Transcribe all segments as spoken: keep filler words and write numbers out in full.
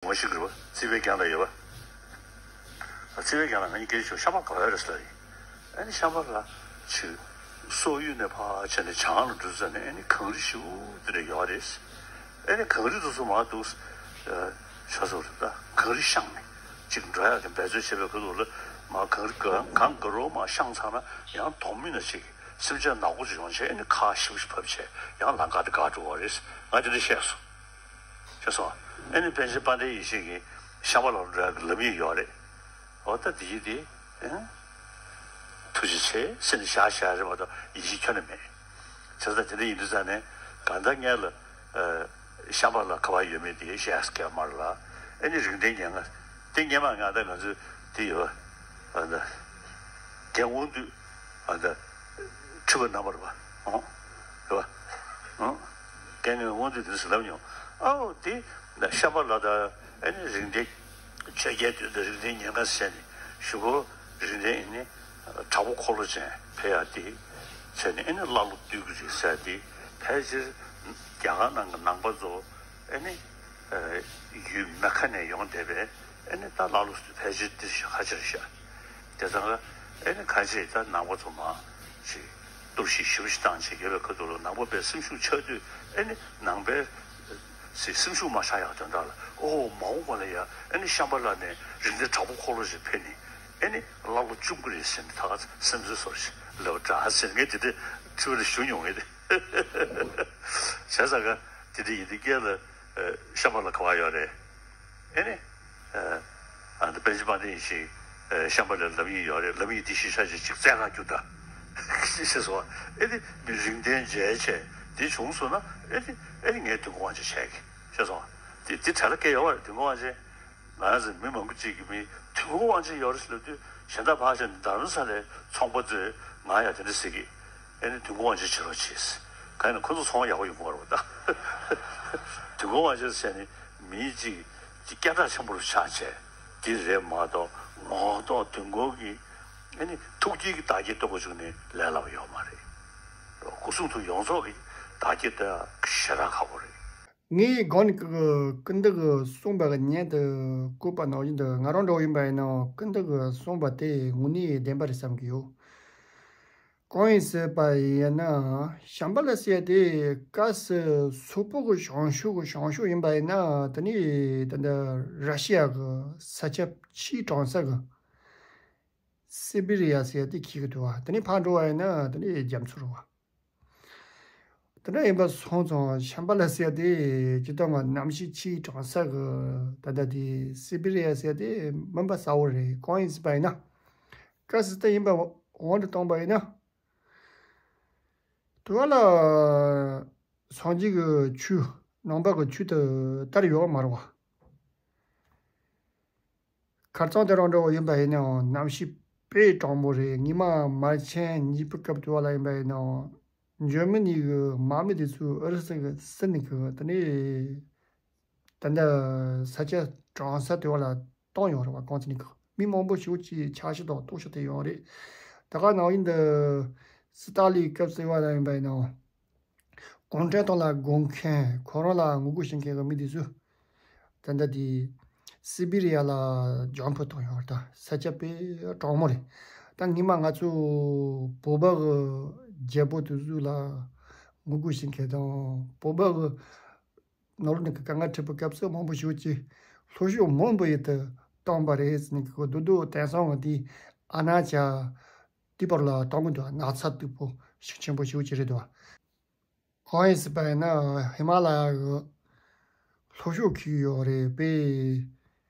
ངོ་ཤེས་ཀྱི་རེད་པ། རྩིས་པའི་རྒན་ལགས་ཡོད་པ། རྩིས་པའི་རྒན་ལགས་ང་གཉིས་སྐད་ཆ་བྱུང་། ཤམ་པ་ག་པར་ཡོད་རེད་ཟེར་ལབ་ཡིན། ཨ་ནི་ཤམ་པ་ལགས་ཅིག་སོག་ཡུལ་ནས་ཕར་བྱས་ནས་བྱང་ལ་འགྲོ་ཙ་ནས་ཨ་ནི་གངས་རི་ཞེ་པོ་དེ་འདྲ་ཡོད་རེད། ཨ་ནི་གངས་རི་དེ་ཚོ་མར་འདུག་ཤ་ཚོ་རེད། ད་གངས་རི་བཤངས་ནས་ཅིག་འགྲོ་ཡག་གི་འབད་རྩོལ་བྱེད་པའི་ཁུལ་དུ་ལ་མར་གངས་རི་གངས་གངས་དཀར་པོ་མར་བཤངས་ཚར་ན་ཡང་དོགས་མེད་ན་ཅིག་སེམས་ཅན་ནག་པོ་ཅིག་ཡོང་བྱས་ཨ་ནི་ཁ་ཞེ་པོ་ཞིག་ཕབ་བྱས་ཡང་ལམ་ཁ་དེ་བཀག་འགྲོ་བ་རེད། ང་དེ་འདྲ་བཤད་སོང་། ཤེས་སོང་། ཨ་ནི་པཎ་ཆེན་དཔལ་ལྡན་ཡེ་ཤེས་ཀྱིས་ཤམ་པ་ལ་འགྲོ་ཡག་གི་ལམ་ཡིག་ཡོད་རེད། འོ་ད་དེ་ཡིག་དེ་ཨ་ཐུགས་རྗེ་ཆེ་ཟེར་ནས་བཞག་བཞག་རེད་མ་གཏོགས་ཡིད་ཆེས་ཁྱོན་ནས་མེད། བྱས་ཙང་དེ་འདྲ་ཡིན་དུས་ཙང་ནས་གང་ལྟར་ངས་ལ་ཨ་ཤམ་པ་ལ་ག་པར་ཡོད་མེད་དེ་བཤད་ཡག་མ་རེད་ལ། ཨ་ནི་རིགས་ལྡན་ཉེར་ལྔ་དེ་སྔོན་མ་ང་དང་ང་ཚོའི་དེ་ཡོད་པ། ཨ་ད་རྒན་དབང་འདུས་ཨ་ད་ཁྲི་པ་རྣམ་པར་བ་ཨོ་རེད་པ། ཨོ་རྒན་ངས་དབང་འདུས་དེ་ཚོ་ལབ་མྱོང་། ཨའོ་དེ་ཤམ་པ་ལ་ད་ཨ་ནི་རིགས་ལྡན་ཆོས་རྒྱལ་དུས་ད་རིགས་ལྡན་ཉེར་ལྔ་ཟེར་ནས་ཞུ་གོ། རིགས་ལྡན་ཨ་ནི་དྲག་པོ་འཁོར་ལོ་ཅན་ཕེབས་ཡག་དེ་བྱས་ནས་ཨ་ནི་ཀླ་ཀློ་བདུད་ཀྱི་རིགས་ཟེར་དེ་ཕལ་ཆེར་རྒྱ་གར་ནང་གི་ནང་པ་ཚོ་ཨ་ནི་ཡུལ་མེ་ཁ་ནས་ཡོང་བསྡད་པའི་ཨ་ནི་ད་ཀླ་ཀློ་ཕལ་ཆེར་འདིར་ཤ་ཁ་ཆེར་ཤ། དེ་ཚང་ཨ་ནི་ཁ་ཆེ་ད་ནང་པ་ཚོ་མང་ཞིག་གཏོར་བཤིག་ཞེ་པོ་ཞིག་བཏང་བྱས་ཡོད་པའི་ཁ་ཐུག་ལ་ནང་པ་པའི་སེམས་ཤུགས་ཆག་དུས་ཨ་ནི་ནང་པའི་སེམས་ཤུགས་མ་ཆག་ཡག་དོན་དག་ལ་ཨོ་མ་འོངས་པ་ལ་ཡ་ཨ་ནི་ཤམ་པ་ལ་ནས་རིགས་ལྡན་དྲག་པོ་འཁོར་ལོ་ཞིག་ཕེབས་ནས་ཨ་ནི་ཀླ་ཀློ་བཅོམ་གི་རེད་ཟེར་ནས་ད་ག་སེམས་ཚོད་སོར་ཞིག་ལབ་འདྲ་ཟེར་ངས་དེ་འདྲ་ཁྲི་པ་ལ་ཞུ་མྱོང་ངེས་དེ། བྱས་ཙང་ག་དེ་འདྲ་ཡིན་དུས་སྐད་ལ་ཤམ་པ་ལ་ག་པར་ཡོད་རེད། ཨེ་ནི། ཨ་ནི་པཎ་ཆེན་དཔལ་ལྡན་ཡེ་ཤེས་ཤམ་པ་ལ་ལམ་ཡིག་ཡོད་རེད། ལམ་ཡིག་འདི་ཤེས་བྱ་ཅིག་ཅིག་བཙལ་ག་རྒྱུགས་ད། ཤེས་སོང་། ཨེ་ནི་མི་རིགས་ལྡན་མཇལ་བྱས་འདི་བྱུང་སོང་ན་ཨེ་ནི་ཨེ་ནི་ངས་དུས་འཁོར་དབང་ཆེན་བྱས་གི་ཤེས་སོང་། དེ་དེ་བྲལ་ལ་སྐད་ཡོད་པ་རེད། དུས་འཁོར་དབང་ཆེན་ང་རང་ཚོ་མི་མང་པོ་ཅིག་གིས་མི་དུས་འཁོར་དབང་ཆེན་ཡོད་རེད་ཟེར་ལབ་དུས་གཞན་དག་ཕར་བཞག་ནས་རྡ་རམ་ས་ལའི་ཚོང་པ་ཚོས་ང་ཡང་དེ་འདྲ་ཟེར་གི། ཨེ་ནི་དུས་འཁོར་དབང་ཆེན་བྱེད་རོགས་བྱེད། གང་ཡིན་ན་ཁོ་ཚོ་ཚོང་ཡག་པོ་ཡོང་གི་མ་རེད་པ་ད། དུས་འཁོར་དབང་ཆེན་ཟེར་ནི་མི་གཅིག་གི་སྐད་གྲགས་ཆེན་པོ་རུ་ཆགས་བྱས་དེ་རེད་མ་གཏོགས་ངོ་ཐོག་དུས་འཁོར་གྱི་ཨེ་ནི་ཐུགས་བསྐྱེད་ཀྱི་བདག་བསྐྱེད་གཏོང་དགོས་བྱུང་ནས་ལས་སླ་པོ་ཡོད་མ་རེད། སྐུ་གསུང་ཐུགས་ཡོངས་རྫོགས་ཀྱི་བདག་བསྐྱེད་གཏོང་ཡག་ཞེ་དྲག་ཁག་པོ་རེད། ངས་གོང་ནས་ཀི་ཀི་འདི་གི་གསུངས་པ་གི་ཉན་དུ་བཀོད་པ་ནང་བཞིན་དུ་ང་རང་འདྲ་བོ་ཡིན་པ་ཡིན་ན་ཀི་འདི་གི་གསུངས་པ་དེ་དངོས་གནས་བདེན་པ་རེད་བསམ་གི་ཡོད། གང་ཡིན་ཟེར་བ་ཡིན་ན་ཤམ་བྷ་ལ་ཟེར་ཡ་དེ་སྐབས་སུ་སོག་པོ་གི་བྱང་ཕྱོགས་གི་བྱང་ཕྱོགས་ཡིན་པ་ཡིན་ན་དེ་ནི་ད་ལྟ་ར་ཤི་ཡ་གི་ས་ཆ་ཕྱིའི་གྲོང་གསེབ་གི་སི་བི་རི་ཡ་ཟེར་ཡ་དེ་འཁེལ་གི་འདུག་བ། དེ་ནི་ཕར་འགྲོ་བ་ཡིན་ན་དེ་ནི་རྒྱ་མཚོ་རེད་བ། དེ་འདྲ་ཡིན་པ་སོང་ཙང་ཤམ་བྷ་ལ་ཟེར་ཡ་དེ་སྤྱིར་བཏང་གི་གནམ་གཤིས་ཕྱིའི་གྲོང་གསེབ་གི་ད་ལྟ་དེ་སི་བི་རི་ཡ་ཟེར་ཡ་དེ་མིན་པ་གསལ་བོ་རེད། གང་ཡིན་ཟེར་བ་ཡིན་ན། སྐབས་སུ་དེ་ཡིན་པ་འོག་ཏུ་བཏང་པ་ཡིན་ན། དུ་བ་ལ་སངས་རྒྱས་ཀྱི་ཆོས་ནང་པ་གི་ཆོས་དེ་དར་ཡོད་མ་རེད་བ། ཁ་རྩང་དེ་རང་འདྲ་བོ་ཡིན་པ་ཡིན་ནའང་གནམ་གཤིས་དཔེ་གྲང་མོ་རེད། སྔོན་མ་མར་ཆེན་གཉིས་པའི་སྐབས་དུ་བ་ལ་ཡིན་པ་ཡིན་ནའང་འཇར་མ་ནི་གི་དམག་མི་དེ་ཚོས་ཨུ་རུ་སུ་གི་སྲིད་ནས་གི་དེ་ནས་ད་ལྟ་ས་ཆ་གྲང་ས་དེ་བ་ལ་བཏང་ཡོད་རེད་བ། གང་ཚེ་ནི་གི་མི་མང་པོ་ཞིག་གིས་འཆར་གཞི་དང་རྟོག་ཞིབ་དེ་ཡོད་རེད། ད་ག་ནང་བཞིན་དུ་སི་ཏཱ་ལིའི་སྐབས་སུ་བ་ལ་ཡིན་པ་ཡིན་ནའང་གུང་ཁྲན་ཏང་ལ་དགོངས་མཁན་ཁོ་རང་ལ་ངོ་རྒོལ་བྱེད་མཁན་གྱི་མི་དེ་ཚོས་ད་ལྟ་དེ་སི་བི་རི་ཡ་ལ་རྒྱང་འཕུར་བཏང་ཡོད་རེད། ད་ས་ཆ་དཔེ་གྲང་མོ་རེད། ད་སྔོན་མ་ང་ཚོ་བོད་པ་གི་རྒྱལ་པོ་དེ་ཚོ་ལ་ངོ་རྒོལ་བྱེད་མཁན་དང་བོད་པ་གི་ནོར་ནི་གི་དཀའ་ངལ་འཕྲད་པའི་སྐབས་སུ་མང་པོ་ཞིག་གིས་ལྷོ་ཕྱོགས་མུན་པ་ཡུལ་དུ་བཏང་པ་རེད་ཟེར་ནས་གི་རྡོ་རྡོ་དེང་སང་གི་དེ་ཨ་ན་ཅག་དེ་བར་ལ་བཏང་གི་འདུག་ནགས་ཚལ་སྟུག་པོ་ཤུགས་ཆེན་པོ་ཞིག་ཅིག་རེད་འདུག་གང་ཡིན་ཟེར་བ་ཡིན་ན་ཧི་མ་ལ་ཡ་གི་ལྷོ་ཕྱོགས་ཁུལ་ཡོད་རེད་པས།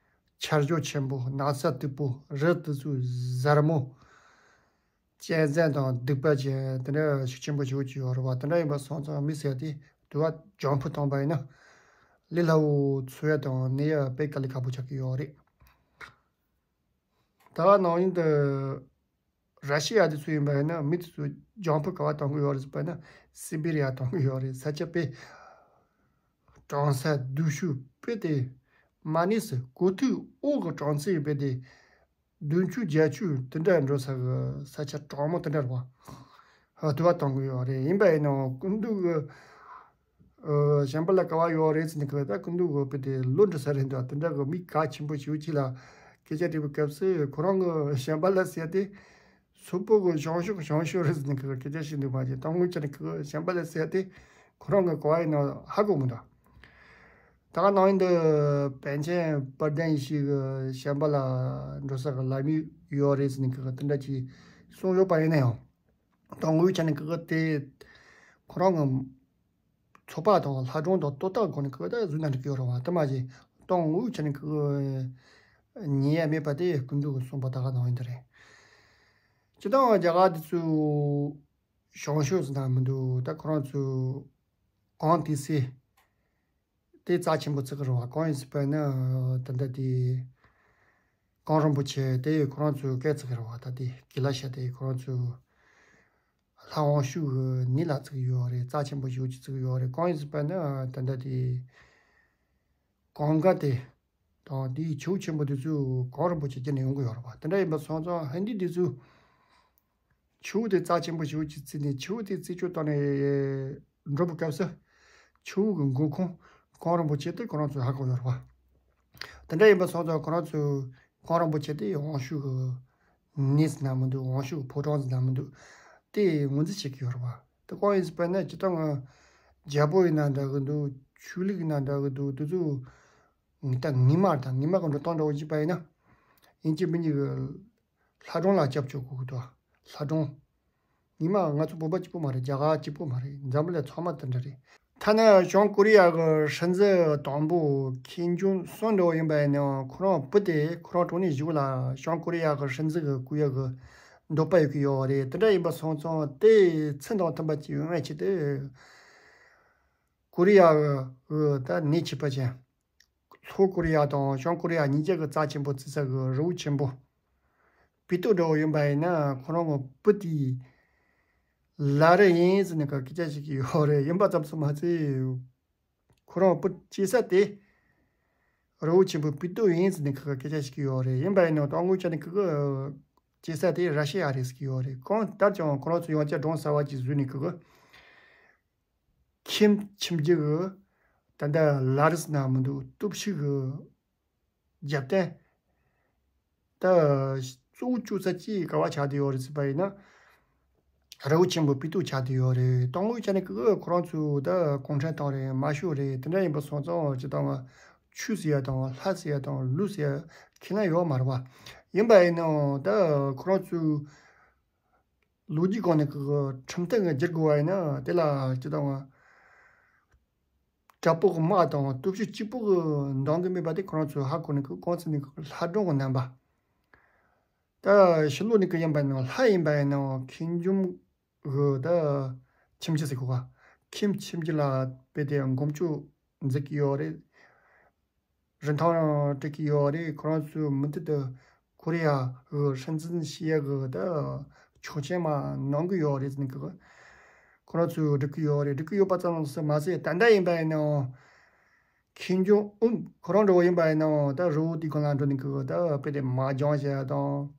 ཆར་ཞོད་ཆེན་པོ་ནགས་ཚལ་སྟུག་པོ་རི་དེ་ཚོ་གཟར་མོ། གཅན་གཟན་དང་སྡིག་པ་ཅན་དེ་འདྲ་ཤུགས་ཆེན་པོ་ཞིག་ཅིག་ཡོད་རེད་བ། དེ་འདྲ་ཡིན་པ་སོང་ཙང་མི་ཟེར་དེ་དུ་བ་རྒྱང་འཕུར་བཏང་པ་ཡིན་ན་ལས་སླ་བོ་འཚོ་ཡ་དང་གནས་ཡ་དཔེ་དཀའ་ལས་ཁག་པོ་ཆགས་ཀྱི་ཡོད་རེད། ད་ག་ནང་བཞིན་དུ་ར་ཤི་ཡ་དེ་ཚོ་ཡིན་པ་ཡིན་ན་མི་དེ་ཚོ་རྒྱང་འཕུར་ག་བ་གཏོང་གི་ཡོད་རེད་ཟེར་བ་ན་སི་བི་རི་ཡ་གཏོང་གི་ཡོད་རེད། ས་ཆ་དཔེ་གྲང་ས་སྡུག་ཤོས་དཔེ་དེ་མ་ནི་སི་གོ་ཐུག་འོག་གི་གྲང་ཚད་ཡོད་པའི་དེ་བདུན་ཅུ་བརྒྱད་ཅུ་དེ་འདྲ་འགྲོ་ས་གི་ས་ཆ་གྲང་མོ་དེ་འདྲ་རེད་བ། དུ་བ་གཏོང་གི་ཡོད་རེད། ཡིན་པ་ཡིན་ནའང་སྐུ་མདུན་གི་ ཨ་གཞན་པ་ལ་ག་བ་ཡོད་རེད་ཟེར་ནས་གི་ད་སྐུ་མདུན་གི་དཔེ་དེ་ལོ་འདྲི་ས་རེད་འདུག་དེ་འདྲ་གི་མི་གལ་ཆེན་པོ་ཞིག་ཅིག་ལ་སྐད་ཆ་དྲིས་པའི་སྐབས་སུ་ཁོ་རང་གི་གཞན་པ་ལ་ཟེར་ཏེ། སོག་པོ་གི་བྱང་ཕྱོགས་བྱང་ཕྱོགས་རེད་ཟེར་ནས་གི་སྐད་ཆ་བཤད་འདུག་མ་གཞི་དང་ངོས་ཆ་ནས་གི་གཞན་པ་ལ་ཟེར་ཏེ་ཁོ་རང་གི་ག་བ་ཡིན་ན་ཧ་གོ་མི་འདུག་ད་ག་ནང་ཡིན་དུ་པཎ་ཆེན་དཔལ་ལྡན་ཡེ་ཤེས་ཀྱི་གཞན་པ་ལ་འགྲོ་ས་གི་ལམ་ཡིག་ཡོད་རེད་ཟེར་ནས་གི་དེ་འདྲ་ཅིག་གསུངས་ཡོད་པ་ཡིན་ན་ཡང་། དང་ངོས་ཆ་ནས་གི་དེ་ཁོ་རང་གི་ཚོགས་པ་དང་ལྷ་སྒྲུང་དང་ལྟོ་ལྟག་སྒོ་ནས་གི་ད་བཟོས་ན་འགྲིག་གི་ཡོད་རེད་བ། དེ་མ་གཞི་དང་ངོས་ཆ་ནས་གི་ཉན་ཡ་མེད་པ་དེ་སྐུ་མདུན་གི་གསུངས་པ་ད་ག་ནང་ཡིན་དུ་རེད། སྤྱིར་བཏང་རྒྱ་གར་དེ་ཚོ་བྱང་ཕྱོགས་ཟེར་ན་མི་འདུག་ད་ཁོ་རང་ཚོ་གང་དེ་སེ། དེ་རྩ་ཆེན་པོ་བརྩི་གི་རེད་བ། གང་ཡིན་ཟེར་བ་ན་ད་ལྟ་དེ་གངས་རིན་པོ་ཆེ་དེ་ཁོ་རང་ཚོའི་སྐད་བརྩི་གི་རེད་བ། ད་དེ་དགེ་ལ་ཤ་དེ་ཁོ་རང་ཚོའི་ལྷ་དབང་ཕྱུག་གི་ནི་ལ་བརྩི་གི་ཡོད་རེད། རྩ་ཆེན་པོ་ཞེ་པོ་ཅིག་བརྩི་གི་ཡོད་རེད། གང་ཡིན་ཟེར་བ་ན་ད་ལྟ་དེ་གངྒཱ་དེ་དང་དེའི་ཆུ་བོ་ཆེན་པོ་དེ་ཚོ་གངས་རིན་པོ་ཆེ་བརྒྱུད་ནས་ཡོང་གི་ཡོད་རེད་བ། དེ་འདྲ་ཡིན་པ་སོང་ཙང་ཧིན་དི་དེ་ཚོས། ཆུ་བོ་དེ་རྩ་ཆེན་པོ་ཞེ་པོ་ཅིག་བརྩིས་ནས་ཆུ་བོ་དེ་རྩད་གཅོད་བཏང་ནས་འགྲོ་བའི་སྐབས་སུ། ཆུ་བོ་གི་འགོ་ཁུངས་གངས་རིན་པོ་ཆེ་དེ་ཁོ་རང་ཚོས་ཧ་གོ་ཡོད་རེད་བ། དེ་འདྲ་ཡིན་པ་སོང་ཙང་ཁོ་རང་ཚོས་གངས་རིན་པོ་ཆེ་དེ་དབང་ཕྱུག་གི་གནས་ཟེར་ན་མི་འདུག་དབང་ཕྱུག་གི་ཕོ་བྲང་ཟེར་ན་མི་འདུག་དེ་ངོས་འཛིན་བྱེད་ཀྱི་ཡོད་རེད་བ། དེ་གང་ཡིན་ཟེར་བ་ན་སྤྱིར་བཏང་ང་རྒྱལ་པོ་ཡིན་ན་འདྲ་གི་འདུག་ཆོས་ལུགས་ཡིན་ན་འདྲ་གི་འདུག་དེ་ཚོ་ད་ངེས་མ་དང་ངེས་མ་གི་འགྲོ་སྟངས་འདྲ་བོ་ཅིག་པ་ཡིན་ན། ཡིན་གཅིག་མིན་གཉིས་ཀྱི་ལྷ་སྒྲུང་ལ་སྐྱབས་བཅོལ་དགོས་ཀྱི་འདུག་ལྷ་སྒྲུང་། ངེས་མ་ང་ཚོ་བོད་པ་གཅིག་པོ་མ་རེད། རྒྱ་གར་གཅིག་པོ་མ་རེད། འཛམ་བུ་གླིང་ཚང་མ་དེ་འདྲ་རེད། ཐ་ན་བྱང་ཀོ་རི་ཡ་གི་སྲིད་འཛིན་དང་པོ་ཁིམ་ཇོང་སུན་འདྲ་བོ་ཡིན་པ་ཡིན་ནའང་ཁོ་རང་བུ་དེ་ཁོ་རང་གྲོངས་ནས་གཞུག་ལ་བྱང་ཀོ་རི་ཡ་གི་སྲིད་འཛིན་གྱི་སྐུ་ཡབ་ཀྱི་འདོད་པ་ཡོད་ཀྱི་ཡོད་རེད། དེ་འདྲ་ཡིན་པ་སོང་ཙང་དེ་ཚུལ་དང་མཐུན་པ་ཅིག་ཡོང་བའི་ཆེད་དུ་ཀོ་རི་ཡ་གི་ད་ནད་མཁྲིས་པ་ཅན། ལྷོ་ཀོ་རི་ཡ་དང་བྱང་ཀོ་རི་ཡ་གཉིས་ཆ་གི་རྩ་ཆེན་པོ་བརྩི་ས་གི་རི་བོ་ཆེན་པོ་པི་ཏོ་འདྲ་བོ་ཡིན་པ་ཡིན་ན་ཁོ་རང་གི་བུ་དེའི་ལ་རི་ཡིན་ཟེར་ནས་ཁ་སྐད་ཆ་བཤད་ཀྱི་ཡོད་རེད། ཡིན་པ་ཙམ་དུ་མ་ཟད་ཁོ་རང་བུ་སྐྱེས་ས་དེ་རི་བོ་ཆེན་པོ་པི་ཏོ་ཡིན་ཟེར་ནས་ཁ་སྐད་ཆ་བཤད་ཀྱི་ཡོད་རེད། ཡིན་པ་ཡིན་ན་ད་ངོས་ཆ་ནས་ཁོ་གི་སྐྱེས་ས་དེ་ར་ཤི་ཡ་རེད་ཟེར་གྱི་ཡོད་རེད། གང་ལྟར་ཀྱང་ཁོ་རང་ཚོ་ཡང་བསྐྱར་སྒྲུང་གསར་བ་ཅིག་བཟོས་ནས་ཁོ་གི་ཁིམ་ཁྱིམ་རྒྱུད་ཀྱི་ད་ལྟ་ལ་རི་ཟེར་ན་མི་འདུག་སྟོབས་ཤུགས་ཀྱི་རྒྱབ་རྟེན་ད་གཙོ་བོ་བཅོལ་ས་ཅིག་ག་བ་ཆགས་བསྡད་ཡོད་རེད་ཟེར་བ་ཡིན་ན་རི་བོ་ཆེན་པོ་པི་ཏོ་ཆགས་བསྡད་ཡོད་རེད། ད་ངོས་ཆ་ནས་ཁོ་གི་ཁོ་རང་ཚོ་ད་གུང་ཁྲན་ཏང་རེད། མ་ཤོག་རེད། དེ་འདྲ་ཡིན་པ་སོང་ཙང་སྤྱིར་བཏང་ཆོས་ཟེར་ཡ་དང་ལྷ་ཟེར་ཡ་དང་ལུགས་ཟེར་ཡ་ཁས་ལེན་ཡོད་མ་རེད་བ། ཡིན་པ་ཡིན་ནའང་ད་ཁོ་རང་ཚོའི་ལོ་རྒྱུས་སྒང་ནས་ཁོ་གི་ཁྲིམས་གཏན་གྱི་བསྒྱུར་དགོས་པ་ཡིན་ན་དེ་ལ་སྤྱིར་བཏང་དྲག་པོ་གི་དམག་དང་སྟོབས་ཤུགས་གཅིག་པོ་གི་འདང་གི་མེད་པ་དེ་ཁོ་རང་ཚོས་ཧ་གོ་ནས་ཁོ་གོང་ཚད་ནས་ཁོ་ལྷ་སྒྲུང་གི་རྣམ་པ། ད་ཕྱི་ལོགས་ནས་ཁོ་ཡིན་པ་ཡིན་ནའང་ལྷ་ཡིན་པ་ཡིན་ནའང་ཁིམ་ཇོང་གི་ད་ཁྱིམ་རྒྱུད་ཟེར་གོ་ག་ཁིམ་ཁྱིམ་རྒྱུད་ལ་དཔེ་དེ་མགོ་མཇུག་འཛིན་གྱི་ཡོད་རེད། རིན་ཐང་སྤྲད་ཀྱི་ཡོད་རེད། ཁོ་རང་ཚོའི་མུ་མཐུད་དུ་ཀོ་རི་ཡ་གི་སྲིད་འཛིན་བྱེད་ཡ་གི་ད་ཆོག་མཆན་མར་གནང་གི་ཡོད་རེད་ཟེར་ནས་ཁོ་རང་ཚོས་སྒྲུབ་ཀྱི་ཡོད་རེད། སྒྲུབ་ཀྱི་ཡོད་པ་ཙམ་ཟེར་མ་ཟད་ད་ལྟ་ཡིན་པ་ཡིན་ནའང་ཁིམ་ཇོང་ཨུན་ཁོ་རང་འདྲ་བོ་ཡིན་པ་ཡིན་ནའང་ད་རི་བོ་དེའི་སྒང་ལ་འགྲོ་ནས་ཁོ་ད་དཔེ་དེ་མ་སྦྱང་བྱེད་ཡ་དང་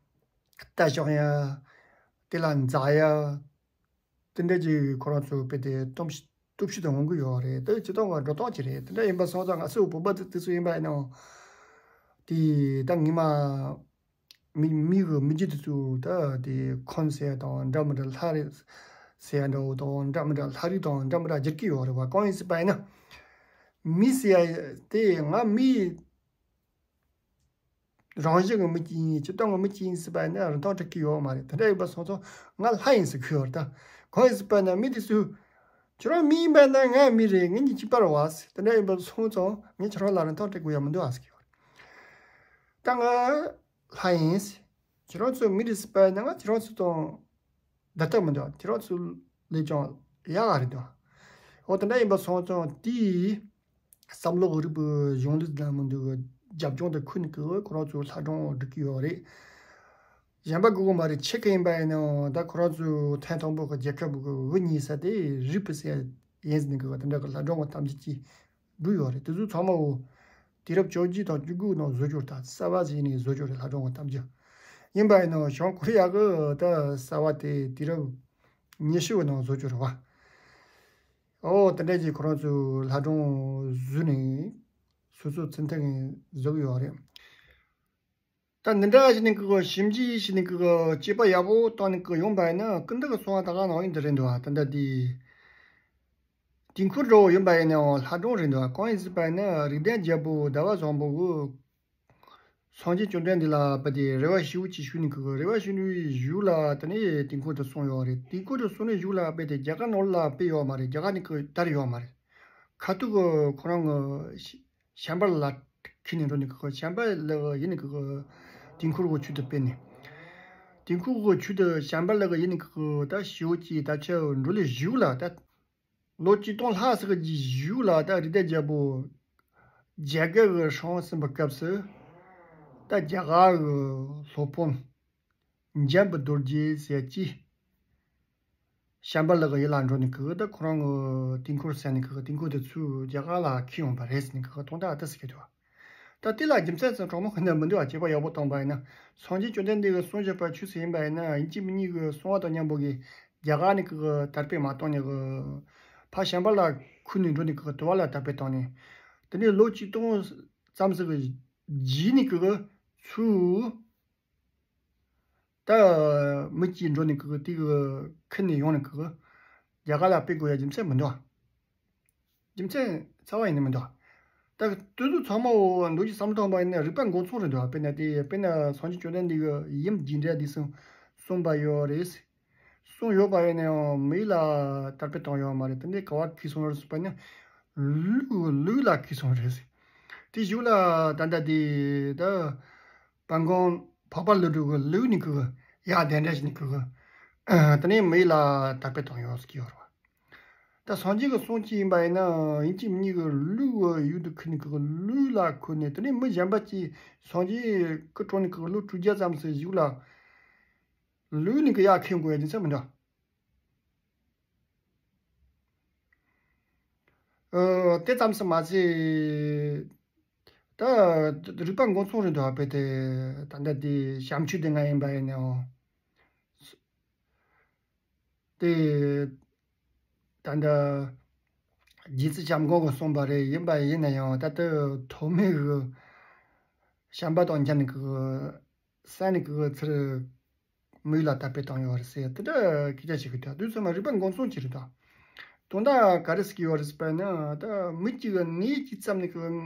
རྟ་བཤོག་ཡ་དེ་ལ་འཛེག་ཡ། དེ་འདྲ་ཅིག་ཁོ་རང་ཚོ་དཔེ་དེ་སྟོབས་ཤུགས་སྟོབས་ཤུགས་དང་འོང་གི་ཡོད་རེད། དེ་སྤྱིར་བཏང་གི་འགྲོ་སྟངས་ཅིག་རེད། དེ་འདྲ་ཡིན་པ་སོང་ཙང་ང་ཚོ་བོད་པ་ཚོ་དེ་ཚོ་ཡིན་པ་ཡིན་ནའང་དེ་ད་ངེས་མ་མི་མི་གི་མི་རྒྱུད་དེ་ཚོ་ད་དེ་ཁོན་ཟེར་ཡ་དང་འདྲ་མི་འདྲ་ལྷ་རེད་ཟེར་ཡ་འདྲ་བོ་དང་འདྲ་མི་འདྲ་ལྷ་རིགས་དང་འདྲ་མི་འདྲ་བསྒྱུར་གི་ཡོད་རེད་བ། གང་ཡིན་ཟེར་བ་ཡིན་ན་མི་ཟེར་ཡ་དེ་ང་མི་རང་བཞིན་གྱི་མི་གཅིག་ཡིན། སྤྱིར་བཏང་གི་མི་གཅིག་ཡིན་ཟེར་བ་ཡིན་ན་རིན་ཐང་སྤྲད་ཀྱི་ཡོད་མ་རེད། དེ་འདྲ་ཡིན་པ་སོང་ཙང་ང་ལྷ་ཡིན་ཟེར་གྱི་ཡོད་རེད། ད་གང་ཡིན་ཟེར་བ་ཡིན་ན་མི་དེ་ཚོས་ཁྱོད་རང་མི་ཡིན་པ་ཡིན་ན་ང་མི་རེད། ངེད་གཉིས་གཅིག་པ་རེད་བ་ཟེར། དེ་འདྲ་ཡིན་པ་སོང་ཙང་ངས་ཁྱོད་རང་ལ་རིན་ཐང་སྤྲད་དགོས་ཡ་མི་འདུག་ཨ་ཟེར་གྱི་ཡོད་རེད། ད་ང་ལྷ་ཡིན་ཟེར། ཁྱོད་རང་ཚོ་མི་རེད་ཟེར་བ་ཡིན་ན་ང་ཁྱོད་རང་ཚོ་དང་བསྡུར་ཐབས་མི་འདུག་ཁྱེད་རང་ཚོ་ལས་ཀྱང་ཡག་ག་རེད་འདུག་འོ་དེ་འདྲ་ཡིན་པ་སོང་ཙང་དེའི་བསམ་བློ་རིག་པའི་གཞུང་ལུགས་ལ་མི་འདུག་རྒྱབ་ལྗོངས་དེ་ཁུར་ནས་ཁོ་རང་ཚོ་ལྷ་སྒྲུང་སྒྲིག་གི་ཡོད་རེད། གཞན་པ་དགོས་ཀྱི་མ་རེད། ཆེད་ཀྱི་ཡིན་པ་ཡིན་ནའང་ད་ཁོ་རང་ཚོའི་ཐེངས་དང་པོ་གི་རྒྱལ་ཁབ་ཀྱི་འོས་གཉིས་ས་དེ་རིག་པ་ཟེར་ཡིན་ཟེར་ནས་གི་དེ་འདྲ་གི་ལྷ་སྒྲུང་གི་གཏམ་རྒྱུད་ཅིག་འབྲུ་ཡོད་རེད། དེ་ཚོ་ཚང་མ་འོ་དུས་རབས་བཅོ་བརྒྱད་དང་བཅུ་དགུ་ནང་བཟོ་རྒྱུ་དང་གསར་བ་ཟིག་ནས་བཟོ་རྒྱུ་རེད། ལྷ་སྒྲུང་གི་གཏམ་རྒྱུད་ཡིན་པ་ཡིན་ནའང་བྱང་ཀོ་རི་ཡ་གི་ད་གསར་བ་དེ་དུས་རབས་ཉི་ཤུ་བའི་ནང་བཟོ་རྒྱུ་རེད་བ། ཨོ་དེ་འདྲ་ཅིག་ཁོ་རང་ཚོས་ལྷ་སྒྲུང་བཟོས་ནས་སོ་སོ་ཚུལ་མཐུན་ངང་བཟོ་གི་ཡོད་རེད། ད་འདི་འདྲ་ཞིག་ནི་ཀི་གི་ཞིབ་འཇུག་ཞིག་ནི་ཀི་གི་དཔྱད་པ་ཡག་པོ་བཏང་ནས་ཀི་ཡོང་པ་ཡིན་ན་ཀི་འདི་གི་སོང་བ་ད་ག་ནང་ཡིན་འདི་རེད་འདུག་ད་ལྟ་དེ་དུས་འཁོར་འདྲ་བོ་ཡིན་པ་ཡིན་ནའང་ལྷ་སྒྲུང་རེད་འདུག་གང་ཡིན་ཟེར་བ་ཡིན་ན་རིགས་ལྡན་རྒྱལ་པོ་ཟླ་བ་བཟང་པོ་གི་སངས་རྒྱས་བཅོམ་ལྡན་འདས་ལ་དཔེ་དེ་རེ་བ་ཞེ་པོ་ཅིག་ཞུས་ནས་ཀི་གི་རེ་བ་ཞུས་ནས་གཞུག་ལ་དེ་ནས་དུས་འཁོར་དུ་སོང་ཡོད་རེད། དུས་འཁོར་དུ་སོང་ནས་གཞུག་ལ་དཔེ་དེ་རྒྱ་གར་ནང་ལ་དཔེ་ཡོད་མ་རེད། རྒྱ་གར་ནས་ཀི་དར་ཡོད་མ་རེད། ཁ་ཐུག་གི་ཁོ་རང་གི་བྱམས་པ་ལ་ཁྱེར་ནས་འགྲོ་ནས་ཀི་བྱམས་པ་ལ་ཡིན་ནས་ཀི་དུས་འཁོར་གི་ཆོས་དེ་སྤེལ་ནས། དུས་འཁོར་གི་ཆོས་དེ་བྱམས་པ་ལ་ཡིན་ནས་ཀི་ད་ཞེ་པོ་ཅིག་ད་ཆ་འགྲོ་ལས་གཞུག་ལ་ད་ལོ་བཅུ་སྟོང་ལྷག་ཙམ་གྱི་གཞུག་ལ་ད་རིགས་ལྡན་རྒྱལ་པོ་རྒྱ་གར་གྱི་སྲོང་བཙན་པའི་སྐབས་སུ་ད་རྒྱ་གར་གྱི་སློབ་དཔོན་འཇམ་དཔལ་རྡོ་རྗེ་ཟེར་གྱིས་བྱམས་པ་ལ་ཡུལ་ལ་འགྲོ་ནས་ཀི་ད་ཁོ་རང་གི་དུས་འཁོར་ཟེར་ནས་ཀི་དུས་འཁོར་དེ་ཚུར་རྒྱ་གར་ལ་ཁྱེར་ཡོང་པ་རེད་ཟེར་ནས་ཀི་དོན་དག་ཨ་ཏི་ཟེར་གྱི་འདུག་ད་དེ་ལ་རྒྱུ་མཚན་ཙམ་གྲོགས་མོ་ཁོ་ནས་མི་འདུག་དཔྱད་པ་ཡག་པོ་བཏང་པ་ཡིན་ན་སངས་རྒྱས་བཅོམ་ལྡན་འདས་ཀྱི་གསུང་བཞག་པ་ཆོས་ཟེར་ཡིན་པ་ཡིན་ན་ཡིན་གཅིག་མིན་གཉིས་ཀྱི་གསུང་བ་དང་མཉམ་པོ་གི་རྒྱ་གར་ནས་ཀྱི་དར་སྤེལ་མ་བཏང་ནས་ཀྱི་ཕ་བྱམས་པ་ལ་ཁུར་ནས་འགྲོ་ནས་ཀྱི་དུ་བ་ལ་དར་སྤེལ་བཏང་ནས་དེ་ནས་ལོ་གཅིག་སྟོང་ཙམ་ཟིག་གི་རྗེས་ནས་ཀྱི་ཚུར་ད་མི་གཅིག་འགྲོ་ནས་ཀྱི་དེ་གི་ཁུར་ནས་ཡོང་ནས་ཀྱི་རྒྱ་གར་ལ་སྤེལ་དགོས་ཡ་རྒྱུ་མཚན་མི་འདུག་རྒྱུ་མཚན་རྩ་བ་ཡིན་ནི་མི་འདུག་ད་དེ་ཚོ་ཚང་མ་འོ་འདུག་ཅི་བསམ་བློ་བཏང་པ་ཡིན་ན་རིགས་པ་མགོ་མཚུངས་རེད་འདུག་དཔེར་ན་དེ་དཔེར་ན་སངས་རྒྱས་བཅོམ་ལྡན་འདས་ཀྱི་ཡུམ་རྒྱས་འབྲིང་བསྡུས་གསུམ་གསུངས་པ་ཡོད་རེད། གསུངས་ཡོད་པ་ཡིན་ན་ཡང་མི་ལ་དར་སྤེལ་བཏང་ཡོད་མ་རེད། དེ་འདྲའི་ག་བ་གིས་གསུངས་རེད་ཟེར་བ་ནི་ལུག་ལུག་ལ་གིས་གསུངས་རེད། དེ་གཞུག་ལ་ད་ལྟ་དེ་ད་དཔལ་མགོན་འཕགས་པ་ཀླུ་སྒྲུབ་ཀྱི་ལུག་ནི་ཀི་ཡ་དེ་འདྲ་ཞིག་ནི་ཀི་དེ་ནས་མི་ལ་དར་སྤེལ་བཏང་ཡོད་ཟེར་གྱི་ཡོད་རེད་བ། ད་སངས་རྒྱས་ཀྱི་གསུང་གཅིག་ཡིན་པ་ཡིན་ན་ཡིན་གཅིག་མིན་གཉིས་ཀྱི་ལུག་ཡུལ་དུ་ཁུར་ནས་ཀྱི་ལུག་ལ་ཁུར་ནས་དེ་ནས་མི་གཞན་པ་གཅིག་སངས་རྒྱས་སྐུ་འཁྲུངས་ནས་ཀྱི་ལོ་དྲུག་བརྒྱ་ཙམ་ཟིག་གཞུག་ལ་ལུག་ནས་ཀྱི་ཡར་ཁྱེར་དགོས་ཡ་རྒྱུ་མཚན་མི་འདུག་ཨ་དེ་ཙམ་ཟིག་མ་ཟད་ད་རིགས་པ་མགོ་མཚུངས་རེད་འདུག་དཔེ་དེ་ད་ལྟ་དེ་བྱམས་ཆོས་སྡེ་ལྔ་ཡིན་པ་ཡིན་ནའང་། དེ་ད་ལྟ་རྗེ་བཙུན་བྱམས་མགོན་གྱིས་གསུངས་པ་རེད། ཡིན་པ་ཡིན་ན་ཡང་ད་ལྟ་ཐོག་མའི་གི་བྱམས་པ་དང་མཉམ་ནས་གི་སེམས་ནས་གི་ཚུར་མི་ལ་དར་སྤེལ་བཏང་ཡོད་རེད་ཟེར་དེ་འདྲ་སྐད་ཆ་བཤད་གི་འདུག་དུས་ཚོད་མ་རིགས་པ་མགོ་མཚུངས་ཅིག་རེད་ད། དོན་དག་ག་རེ་ཟེར་གི་ཡོད་རེད་ཟེར་བ་ཡིན་ན་ད་མི་གཅིག་གི་ངའི་གཅིག་བརྩམས་ནས་གི་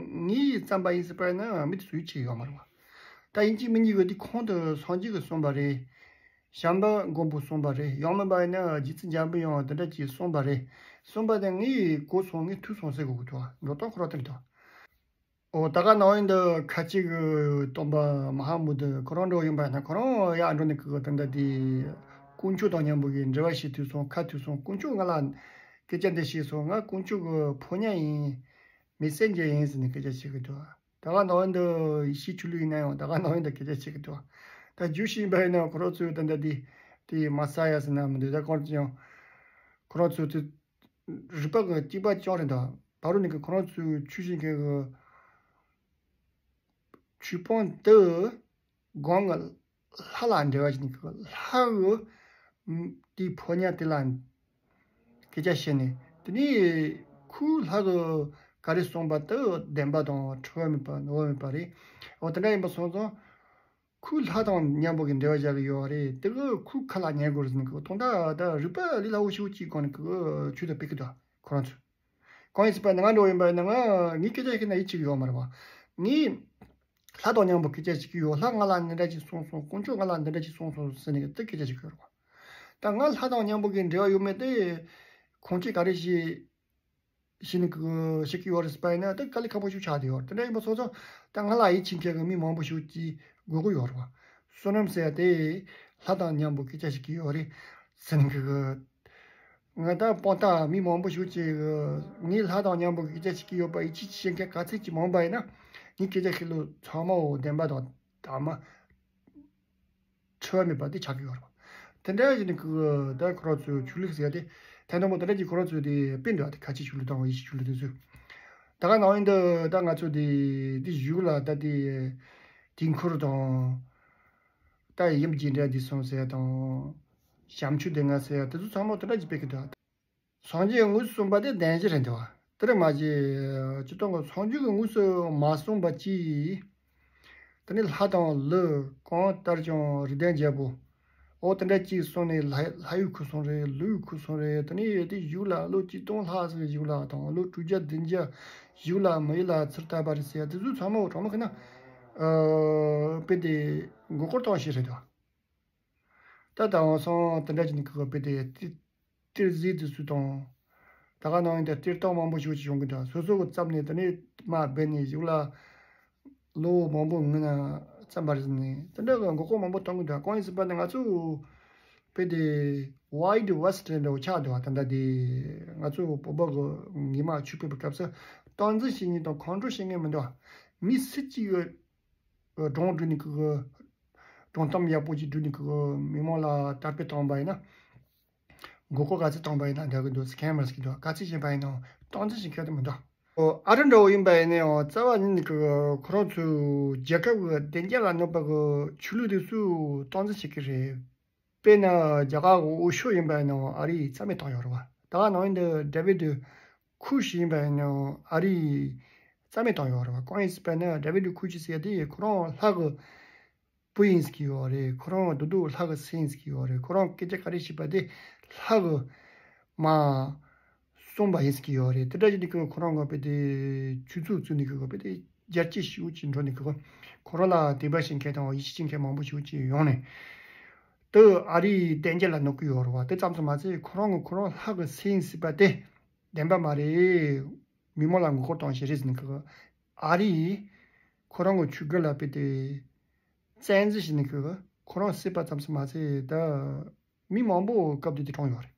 ངའི་བརྩམས་པ་ཡིན་ཟེར་བ་ཡིན་ན་མི་དེ་ཚོའི་ཆེད་ཡོད་མ་རེད་བ། ད་ཡིན་གཅིག་མིན་གཉིས་གི་དེ་ཁོང་དུ་སངས་རྒྱས་ཀྱིས་གསུངས་པ་རེད། བྱམས་པ་མགོན་པོས་གསུངས་པ་རེད། ཡང་མིན་པ་ཡིན་ན་རྗེ་བཙུན་འཇམ་དཔལ་དབྱངས་དེ་འདྲ་གྱིས་གསུངས་པ་རེད། གསུངས་པ་དེ་ངས་གོ་སོང་ངས་ཐོས་སོང་ཟེར་དགོས་ཀྱི་འདུག་འགྲོ་སྟངས་ཁོ་རང་དེ་རེད་འདུག་འོ་ད་ག་ནང་བཞིན་དུ་ཁ་ཆེ་གི་སྟོན་པ་མ་ཧཱ་མུ་དུ་ཁོ་རང་འགྲོ་ཡིན་པ་ཡིན་ན་ཁོ་རང་ཡར་འགྲོ་ནས་གི་ད་ལྟ་དེ་དཀོན་མཆོག་དང་མཉམ་པོ་གི་འབྲེལ་བ་ཞིག་ཐུག་སོང་། ཁ་ཐུག་སོང་། དཀོན་མཆོག་ང་ལ་སྐད་ཆ་འདི་བཤད་སོང་། ང་དཀོན་མཆོག་གི་ཕོ་ཉ་ཡིན། མི་སེར་འཇལ་ཡིན་ཟེར་ནས་སྐད་ཆ་བཤད་གི་འདུག་ད་ག་ནང་བཞིན་དུ་ཡེ་ཤུའི་ཆོས་ལུགས་ཡིན་ན་ཡང་ད་ག་ནང་བཞིན་དུ་སྐད་ཆ་བཤད་གི་འདུག་ད་རྒྱུ་ཞིག་ཡིན་པ་ཡིན་ན་ཁོ་རང་ཚོས་ད་ལྟ་དེ་དེ་མ་ས་ཡ་ཟེར་ན་མི་འདུག་ད་གང་ཅི་ཡང་ཁོ་རང་ཚོས་དེ་རིག་པ་གི་སྐྱེས་པ་ཅང་རེད་འདུག་ད་རུང་ནི་གི་ཁོ་རང་ཚོའི་ཆོས་བྱེད་མཁན་གི་ཆོས་སྤོང་དུ་སྒང་གི་ལྷ་ལ་འབྲེལ་བ་ཞིག་ནི་གི་ལྷ་གི་དེའི་ཕོ་ཉ་དེ་ལ་སྐད་ཆ་བཤད་ནས་དེ་ནས་ཁོའི་ལྷ་གི་ག་རེ་གསུངས་པ་དེ་བདེན་པ་དང་འཁྲུལ་བ་མེད་པ་ནོར་བ་མེད་པ་རེད། འོ་དེ་འདྲ་ཡིན་པ་སོང་ཙང་ཁོའི་ལྷ་དང་མཉམ་པོ་གི་འབྲེལ་བ་བཞག་གི་ཡོད་རེད། དེ་གི་ཁོའི་ཁ་ལ་ཉན་དགོས་རེད་ཟེར་ནས་གི་དོན་དག་ད་རིག་པ་ལས་སླ་བོ་ཞེ་པོ་ཅིག་སྒང་ནས་གི་ཆོས་དེ་སྤེལ་གི་འདུག་ཁོ་རང་ཚོས། གང་ཡིན་ཟེར་བ་ན་ང་འགྲོ་ཡིན་པ་ཡིན་ན་ང་ངའི་སྐད་ཆ་ཤེས་ན་ཡིད་ཆེས་ཀྱི་ཡོད་མ་རེད་བ། ངས་ལྷ་དང་མཉམ་པོ་སྐད་ཆ་བཤད་ཀྱི་ཡོད། ལྷ་ང་ལ་འདི་འདྲ་ཅིག་གསུངས་སོང་། དཀོན་མཆོག་ང་ལ་འདི་འདྲ་ཅིག་གསུངས་སོང་ཟེར་ནས་དེ་སྐད་ཆ་བཤད་ཀྱི་ཡོད་རེད་བ། ད་ང་ལྷ་དང་མཉམ་པོ་གི་འབྲེལ་བ་ཡོད་མེད་དེ་ཁོང་ཚོས་ག་རེ་བཤད་བཤད་ནས་གི་བཤད་ཀྱི་ཡོད་རེད་ཟེར་བ་ཡིན་ན་དེ་དཀའ་ལས་ཁག་པོ་ཞིག་ཆགས་བསྡད་ཡོད་རེད། དེ་འདྲ་ཡིན་པ་སོང་ཙང་ད་ང་ལ་ཡིད་ཆེས་མཁན་གི་མི་མང་པོ་ཞིག་ཅིག་དགོས་ཀྱི་ཡོད་རེད་བ། བསོད་ནམས་ཟེར་ཡ་དེ་ལྷ་དང་མཉམ་པོ་སྐད་ཆ་བཤད་ཀྱི་ཡོད་རེད་ཟེར་ནས་གི་ང་ད་དཔང་རྟགས་མི་མང་པོ་ཞིག་ཅིག་ངས་ལྷ་དང་མཉམ་པོ་སྐད་ཆ་བཤད་ཀྱི་ཡོད་པ་ཡིད་ཆེས་བྱེད་མཁན་ག་ཚད་ཅིག་མང་པ་ཡིན་ན་ངའི་སྐད་ཆ་ཤེས་ལུགས་ཚང་མ་འོ་བདེན་པ་དང་དག་མ་འཁྲུལ་བ་མེད་པ་དེ་ཆགས་ཀྱི་ཡོད་རེད་བ། དེ་འདྲ་ཡིན་ནི་གི་ད་ཁོ་རང་ཚོའི་ཆོས་ལུགས་ཟེར་ཡ་དེ་ཐེངས་དང་པོ་དེ་འདྲ་ཅིག་ཁོ་རང་ཚོས་དེ་སྤེལ་འདུག་ད་ཁ་ཆེ་ཆོས་ལུགས་དང་ཡེ་ཤུ་ཆོས་ལུགས་དེ་ཚོས། ད་ག་ནང་བཞིན་དུ་ད་ང་ཚོ་དེ་དེ་གཞུག་ལ་ད་དེ་དུས་འཁོར་དང་ད་ཡུམ་རྒྱས་འབྲིང་བསྡུས་གསུམ་ཟེར་ཡ་དང་བྱམས་ཆོས་སྡེ་ལྔ་ཟེར་ཡ་དེ་ཚོ་ཚང་མ་དེ་འདྲ་ཅིག་སྤེལ་གི་འདུག་སངས་རྒྱས་དངོས་སུ་གསུངས་པ་དེ་བདེན་བཞི་རེད་འདུག་བ། དེར་མ་ཞིག་སྤྱིར་བཏང་གི་སངས་རྒྱས་ཀྱི་དངོས་སུ་མ་གསུངས་པ་ཅིག་དེ་ནི་ལྷ་དང་ཀླུ་གང་ལྟར་ཀྱང་རིགས་ལྡན་རྒྱལ་པོ། འོ་དེ་འདྲ་ཅིག་གསུངས་ནས་ལྷ་ལྷ་ཡུལ་ཁུ་སོང་རེད། ཀླུ་ཡུལ་ཁུ་སོང་རེད། དེ་ནི་དེ་བཞུགས་ལ་ལོ་གཅིག་སྟོང་ལྷག་ཙམ་བཞུགས་ལ་དང་ལོ་དྲུག་བརྒྱ་བདུན་བརྒྱ་བཞུགས་ལ་མི་ཡུལ་ལ་ཚུར་ལྟ་བ་རེད་ཟེར་ཡ་དེ་ཚོ་ཚང་མ་དྲང་མོ་ཁེ་ན་ཨ་དཔེ་དེ་མགོ་སྐོར་གཏོང་ཞིག་རེད་དོ། ད་དང་སང་དེ་འདྲ་ཅིག་ནི་ཁི་གི་དཔེ་དེ་ཏི་ཏིར་ཟིག་དེ་ཚོ་དང་། ད་ག་ནང་ཡིན་ད་ཏིར་ཏང་མང་པོ་ཞིག་ཅིག་ཡོང་གི་འདུག་སོ་སོ་གི་བརྩམས་ནས་དེ་ནས་མ་སྦས་ནས་ཞིག་ལ་ལོ་མང་པོ་སྔོན་ན་བརྩམས་པ་རེད་ནས་དེ་འདྲ་གི་མགོ་སྐོར་མང་པོ་གཏོང་གི་འདུག་གང་ཡིན་ཟེར་པ་ནི་ང་ཚོ་དཔེ་དེ་Wild West་འདྲ་བོ་ཆགས་འདུག་ད་ལྟ་དེ་ང་ཚོ་བོད་པ་གི་ཉི་མ་ཆུ་ཕུད་པའི་སྐབས་སུ་སྟངས་འཛིན་བྱེད་མཁན་དང་ཁོང་ཁྲོ་བྱེད་མཁན་མི་འདུག་མི་སུ་གཅིག་གི་སྒྲུང་བསྒྲིགས་ནས་ཁོ་གི་སྒྲུང་གཏམ་ཡག་པོ་ཅིག་བསྒྲིགས་ནས་ཁོ་གི་མི་མང་ལ་དར་སྤེལ་བཏང་བ་ཡིན་ན། མགོ་སྐོར་ག་ཚོད་བཏང་བ་ཡིན་ན་འདྲ་གི་འདུག་སི་ཁེམ་ར་ཟེར་གི་འདུག་ག་ཚོད་བྱས་པ་ཡིན་ནའང་སྟངས་འཛིན་བྱེད་མཁན་དེ་མི་འདུག་ཨོ་ཨ་རི་འདྲ་བོ་ཡིན་པ་ཡིན་ནའང་རྩ་བ་ཉིད་ནས་ཁོ་གི་ཁོ་རང་ཚོའི་རྒྱལ་ཁབ་ཀྱི་བདེ་འཇགས་ལ་གནོད་པ་གི་ཆོས་ལུགས་དེ་ཚོས་སྟངས་འཛིན་བྱེད་ཀྱི་རེད། དཔེར་ན་རྒྱ་གར་གྱི་འོས་ཤོག་ཡིན་པ་ཡིན་ནའང་ཨ་རིས་རྩ་མེད་བཏང་ཡོད་རེད་བ། ད་ག་ནང་བཞིན་དུ་ཌེ་བིད་ཁུ་ཤི་ཡིན་པ་ཡིན་ནའང་ཨ་རིས་རྩ་མེད་བཏང་ཡོད་རེད་བ། གང་ཡིན་ཟེར་བ་ན་ཌེ་བིད་ཁུ་ཤི་ཟེར་ཡ་དེ་ཁོ་རང་ལྷ་གི་བུ་ཡིན་ཟེར་གྱི་ཡོད་རེད། ཁོ་རང་རྡོག་རྡོག་ལྷ་གི་སྲིན་ཟེར་གྱི་ཡོད་རེད། ཁོ་རང་སྐད་ཆ་ག་རེ་བཤད་པ་དེ་ལྷ་གི་མ་གསུངས་པ་ཡིན་ཟེར་གྱི་ཡོད་རེད། དེ་འདྲ་ཡིན་དུས་ཁོ་རང་གི་དཔེ་དེ་ཆོས་ཚོགས་བཙུགས་ནས་ཁོ་དཔེ་དེ་རྒྱལ་གཅེས་ཞེ་པོ་ཅིག་འགྲོ་ནས་ཁོ་ཁོ་རང་ལ་དད་པ་བྱེད་མཁན་དང་ཡིད་ཆེས་བྱེད་མཁན་མང་པོ་ཞེ་པོ་ཅིག་ཡོང་ནས་དེ་ཨ་རིའི་བདེ་འཇགས་ལ་གནོད་ཀྱི་ཡོད་རེད་བ། དེ་ཙམ་དུ་མ་ཟད་ཁོ་རང་གི་ཁོ་རང་ལྷ་གི་སྲིན་ཟེར་བ་དེ་བདེན་པ་མ་རེད། མི་མང་ལ་མགོ་སྐོར་གཏོང་བྱེད་རེད་ཟེར་ནས་ཁོ་ཨ་རིས་ཁོ་རང་གི་ཆོས་བརྒྱུད་ལ་དཔེ་དེ་བཙན་འཛུལ་བྱས་ནས་ཁོས་ཁོ་རང་བསད་པ་ཙམ་ཞིག་མ་ཟད་ད་མི་མང་པོ་སྐབས་དེ་དུས་གྲོངས་ཡོད་རེད།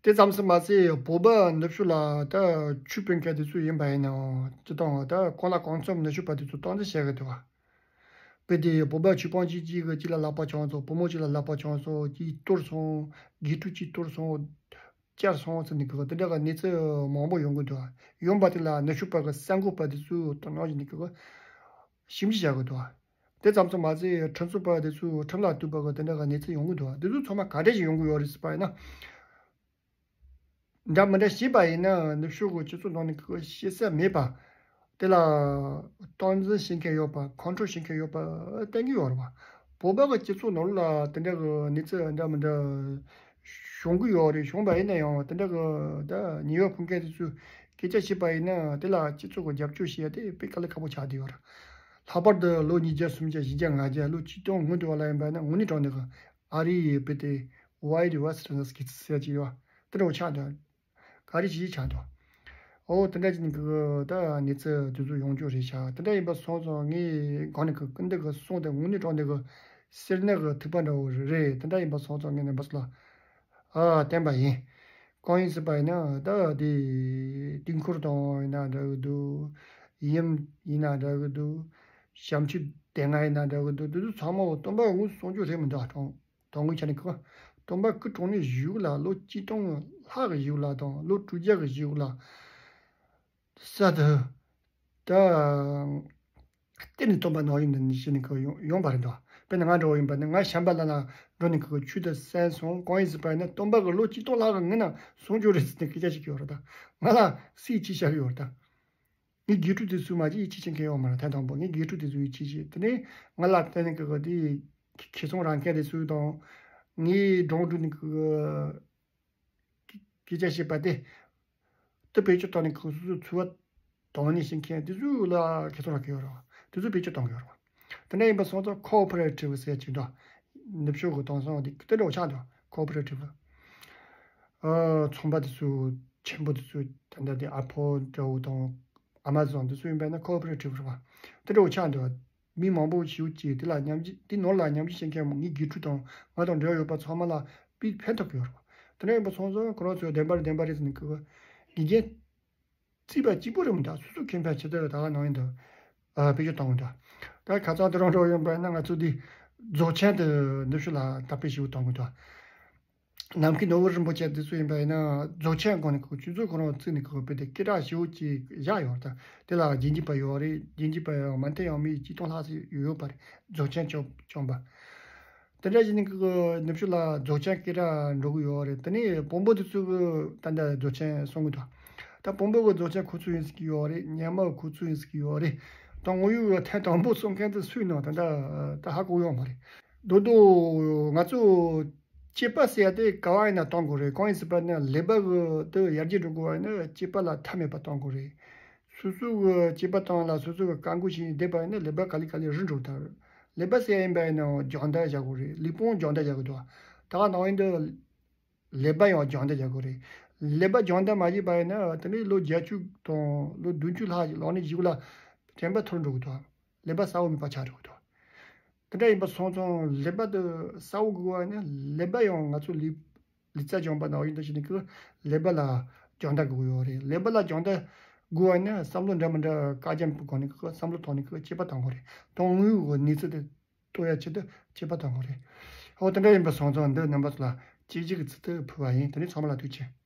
དེ་ཙམ་ཞིག་མ་ཟད་བོད་པ་ནུབ་ཕྱོགས་ལ་ད་ཆོས་སྤེལ་མཁན་དེ་ཚོ་ཡིན་པ་ཡིན་ནའང་སྤྱིར་བཏང་ད་གང་ལ་གང་འཚམ་ནུབ་ཕྱོགས་པ་དེ་ཚོ་སྟངས་འཛིན་བྱེད་གི་འདུག་བ། དཔེ་དེ་བོད་པ་ཆོས་སྤོང་གཅིག་གཅིག་གི་གཅིག་ལ་ལག་པ་བརྐྱངས་སོང་། བུ་མོ་གཅིག་ལ་ལག་པ་བརྐྱངས་སོང་། གཅིག་གཏོར་སོང་། དགེ་ཕྲུག་གཅིག་གཏོར་སོང་། བཅར་སོང་ཟེར་ནས་གི་དེ་འདྲ་གི་གནས་ཚུལ་མང་པོ་ཡོང་གི་འདུག་ཡོང་པ་དེ་ལ་ནུབ་ཕྱོགས་པ་གི་གསར་འགོད་པ་དེ་ཚོས་དོ་སྣང་བྱས་ནས་གི་ཞིབ་འཇུག་བྱ་གི་འདུག་དེ་ཙམ་དུ་མ་ཟད་ཁྲིམས་རྩོད་པ་དེ་ཚོས་ཁྲིམས་ལ་གཏུགས་པ་གི་དེ་འདྲ་གི་གནས་ཚུལ་ཡོང་གི་འདུག་དེ་ཚོ་ཚང་མ་ག་འདྲ་ཞིག་ཡོང་གི་ཡོད་རེད་ཟེར་བ་ཡིན་ན། འདྲ་མི་འདྲ་བྱས་པ་ཡིན་ན་ནུབ་ཕྱོགས་ཀྱི་སྤྱི་ཚོགས་ནང་ནས་ཤེས་ས་མེད་པ། དེ་ལ་སྟངས་འཛིན་བྱེད་མཁན་ཡོད་པ། ཁོང་ཁྲོ་བྱེད་མཁན་ཡོད་པ་བསྟན་གྱི་ཡོད་རེད་བ། བོད་པ་གི་སྤྱི་ཚོགས་ནང་ལ་དེ་འདྲ་གི་གནས་ཚུལ་འདྲ་མི་འདྲ་བྱུང་གི་ཡོད་རེད། བྱུང་བ་ཡིན་ན་ཡང་དེ་འདྲ་གི་ད་ཉེས་པ་ཕོག་མཁན་དེ་ཚོས་སྐད་ཆ་བཤད་པ་ཡིན་ན་དེ་ལ་སྤྱི་ཚོགས་ཀྱི་རྒྱབ་སྐྱོར་བྱེད་ཡ་དེ་དཔེ་དཀའ་ལས་ཁག་པོ་ཆགས་བསྡད་ཡོད་རེད། ལྷག་པར་དུ་ལོ་ཉིས་བརྒྱ་སུམ་བརྒྱ་བཞི་བརྒྱ་ལྔ་བརྒྱ་ལོ་ཆིག་སྟོང་སྔོན་དུ་བ་ལ་ཡིན་པ་ཡིན་ན་དངོས་གནས་དྲང་གནས་གི་ཨ་རི་ཡི་དཔེ་དེ་Wild West་ཟེར་གྱི་ཟེར་གྱི་ཡོད་དེ་འདྲ་བོ་ཆགས་འདུག་ག་རེ་བྱེད་ཆགས་འདུག་ཨོ་དེ་འདྲ་ཅིག་གི་ད་གནས་ཚུལ་དེ་ཚོ་ཡོང་རྒྱུ་རེད་ཤག་དེ་འདྲ་ཡིན་པ་སོང་ཙང་ངས་གང་ནས་གི་ཀུན་ཏུ་གི་གསུང་དེ་དངོས་གནས་དྲང་གནས་གི་སེར་སྣ་གི་ཐིགས་པ་འདྲ་བོ་རེད། དེ་འདྲ་ཡིན་པ་སོང་ཙང་ངས་ནས་འབུ་ལ་ཨ་བསྟན་པ་ཡིན། གང་ཡིན་ཟེར་བ་ཡིན་ན་ད་དེ་དུས་འཁོར་དང་ཡིན་ན་འདྲ་གི་འདུག་ཡུམ་ཡིན་ན་འདྲ་གི་འདུག་བྱམས་ཆོས་སྡེ་ལྔ་ཡིན་ན་འདྲ་གི་འདུག་དེ་ཚོ་ཚང་མ་སྟོན་པ་དངོས་སུ་གསུང་རྒྱུ་རེད་མི་འདུག་དྲང་དོན་དངོས་ཆ་ནས་གི་སྟོན་པ་སྐུ་གྲོངས་ནས་གཞུག་ལ་ལོ་གཅིག་སྟོང་ལྷག་གི་གཞུག་ལ་དང་ལོ་དྲུག་བརྒྱ་གི་གཞུག་ལ་ས་དུ་ད་གཏེར་ནས་སྟོན་པ་ནང་བཞིན་དུ་ནི་ཞིག་ནས་གི་ཡོང་ཡོང་པ་རེད་འདུག་དཔེར་ན་ང་འདྲ་བོ་ཡིན་པ་ནི་ང་བྱམས་པ་ལ་ན་འགྲོ་ནས་གི་ཆོས་དེ་གསན་སོང་། གང་ཡིན་ཟེར་བ་ཡིན་ན་སྟོན་པ་གི་ལོ་གཅིག་སྟོང་ལྷག་གི་སྔོན་ན་གསུང་རྒྱུ་རེད་ཟེར་ནས་སྐད་ཆ་བཤད་ཀྱི་ཡོད་རེད། ད་ང་ལ་སྲིད་ཅི་བྱ་གི་ཡོད་རེད། ད། ངའི་དགེ་ཕྲུག་དེ་ཚོས་མ་གཅིག་ཡིད་ཆེས་བྱེད་མཁན་ཡོད་མ་རེད། ཐེངས་དང་པོ་ངའི་དགེ་ཕྲུག་དེ་ཚོས་ཡིད་ཆེས་བྱེད། དེ་ནས་ང་ལ་བརྟེན་ནས་གི་དེ་ཁེ་ཚོང་རག་མཁན་དེ་ཚོས་དང་། ངའི་སྒྲུང་བསྒྲིགས་ནས་གི་སྐད་ཆ་བཤད་པ་དེ། དེ་བེད་སྤྱོད་བཏང་ནས་གི་སོ་སོའི་འཚོ་བ་དང་ལེན་བྱེད་མཁན་དེ་ཚོ་ལ་ཁེ་ཚོང་རག་གི་ཡོད་རེད་བ། དེ་ཚོ་བེད་སྤྱོད་གཏོང་གི་ཡོད་རེད་བ། དེ་འདྲ་ཡིན་པ་སོང་ཙང་ཁོ་ཨོ་པ་རེ་ཊིབ་ཟེར་གྱི་འདུག་ནུབ་ཕྱོགས་ཀྱི་དེང་སང་དེ་དེ་འདྲ་བོ་ཆགས་འདུག་ཁོ་ཨོ་པ་རེ་ཊིབ། ཨ། ཚོང་པ་དེ་ཚོ་ཆེན་པོ་དེ་ཚོ་ད་ལྟ་དེ་ཨ་ཕོ་འདྲ་བོ་དང་ཨ་མ་ཛོན་དེ་ཚོ་ཡིན་པ་ན་ཁོ་ཨོ་པ་རེ་ཊིབ་རེད་བ། དེ་འདྲ་བོ་ཆགས་འདུག་མི་མང་པོ་ཞིག་ཅིག་དེ་ལ་ཉམས་ཞིབ་དེ་ནོར་ལ་ཉམས་ཞིབ་བྱེད་མཁན་ངའི་དགེ་ཕྲུག་དང་ང་དང་འབྲེལ་བ་ཡོད་པ་ཚང་མ་ལ་དཔེ་ཕན་ཐོགས་ཀྱི་ཡོད་རེད་བ། དེ་འདྲ་ཡིན་པ་སོང་ཙང་ཁོ་རང་ཚོས་བདེན་པར་བདེན་པ་རེད་ཟེར་ནས་ཁོ་གི་རྒྱན། རྩིས་པ་གཅིག་པུ་རེད་མི་འདུག་སོ་སོ་ཁེ་ཕན་ཆེད་དུ་ད་ག་ནང་ཡིན་འདུག་ཨ། བེད་སྤྱོད་གཏོང་གི་འདུག་ད་ཁ་སང་དེ་རང་འགྲོ་ཡོང་པ་ཡིན་ན་ང་ཚོ་འདི་རྫོགས་ཆེན་དུ་ནུབ་ཕྱོགས་ལ་དར་སྤེལ་ཞེ་པོ་གཏོང་གི་འདུག་ནམ་མཁའི་ནོར་བུ་རིན་པོ་ཆེ་འདི་ཚོ་ཡིན་པ་ཡིན་ན་རྫོགས་ཆེན་སྒང་ནས་ཁོ་ཆུ་ཚོད་ཁོ་རང་བརྩིས་ནས་ཁོ་དཔེ་དེ་སྐད་གྲགས་ཞེ་པོ་ཅིག་བཞག་ཡོད་རེད། ད་དེ་ལ་རྗེས་འཇུག་པ་ཡོད་རེད། རྗེས་འཇུག་པ་ཡང་མ་མཐའ་ཡང་མི་གཅིག་སྟོང་ལྷག་ཙམ་ཡོད་པ་རེད། རྫོགས་ཆེན་བཅོམ་བཅོམ་པ། དེ་འདྲ་བྱས་ནས་ཀྱི་ནུབ་ཕྱོགས་ལ་རྫོགས་ཆེན་སྐད་གྲགས་འགྲོ་གི་ཡོད་རེད། དེ་ནས་བོན་པོ་དེ་ཚོ་གི་ད་ལྟ་རྫོགས་ཆེན་གསུང་གི་འདུག་ད་བོན་པོ་གི་རྫོགས་ཆེན་ཁོ་ཚོ་ཡིན་ཟེར་གི་ཡོད་རེད། རྙིང་མ་གི་ཁོ་ཚོ་ཡིན་ཟེར་གི་ཡོད་རེད། ད་དངོས་ཡོད་ཐེངས་དང་པོ་གསུང་མཁན་དེ་སུ་ཡིན་ནོ་ད་ལྟ་ད་ཧ་གོ་ཡོད་མ་རེད། མདོར་དུ་ང་ཚོ་སྐྱེས་པ་ཟེར་ཡ་དེ་ག་བ་ཡིན་ན་གཏོང་དགོས་རེད། གང་ཡིན་ཟེར་བ་ན་ཀླད་པ་གི་དེ་ཡར་རྒྱས་འགྲོ་དགོས་བ་ཡིན་ན་སྐྱེས་པ་ལ་མཐའ་མེད་པ་གཏོང་དགོས་རེད། སོ་སོ་གི་སྐྱེས་པ་དང་ལ་སོ་སོ་གི་བཀའ་བསྒོ་བྱས་ནས་བསྡད་པ་ཡིན་ན་ཀླད་པ་ག་ལེ་ག་ལེ་རུལ་འགྲོ་ཐལ། ཀླད་པ་ཟེར་ཡ་ཡིན་པ་ཡིན་ན་སྦྱོང་བརྡར་བྱ་དགོས་རེད། ལུས་པོ་སྦྱོང་བརྡར་བྱ་དགོས་འདུག་ད་ག་ནང་བཞིན་དུ་ཀླད་པ་ཡང་སྦྱོང་བརྡར་བྱ་དགོས་རེད། ཀླད་པ་སྦྱོང་བརྡར་མ་བྱས་པ་ཡིན་ན་དེ་ནས་ལོ་བརྒྱད་ཅུ་དང་ལོ་བདུན་ཅུ་ལྷག་ལོག་ནས་གཞུག་ལ་དྲན་པ་ཐོར་འགྲོ་གི་འདུག་ཀླད་པ་གསལ་བོ་མེད་པ་ཆགས་འགྲོ་གི་འདུག་དེ་འདྲ་ཡིན་པ་སོང་ཙང་ཀླད་པ་དེ་གསལ་བོ་དགོས་པ་ཡིན་ན་ཀླད་པ་ཡང་ང་ཚོ་ལུས་ལུས་རྩལ་སྦྱོང་བ་ནང་བཞིན་དུ་བྱས་ནས་ཀྱི་ཀླད་པ་ལ་སྦྱོང་བརྡར་དགོས་ཡོད་རེད། ཀླད་པ་ལ་སྦྱོང་བརྡར་དགོས་པ་ཡིན་ན་བསམ་བློ་འདྲ་མི་འདྲ་བཀག་རྒྱ་མེད་པའི་སྒོ་ནས་ཀྱི་བསམ་བློ་གཏོང་ནས་ཀྱི་སྐྱེས་པ་གཏོང་དགོས་རེད། དོན་དངོས་ཀྱི་གནས་ཚུལ་དེ་རྟོགས་ཡ་ཆེད་དུ་སྐྱེས་པ་གཏོང་དགོས་རེད། འོ་དེ་འདྲ་ཡིན་པ་སོང་ཙང་འདི་རྣམ་པ་ཚོ་ལ་གཅིག་གཅིག་གི་ཚུལ་དུ་ཕུལ་བ་ཡིན། དེ་ནས་ཚང་མ་ལ་ཐུགས་རྗེ་ཆེ།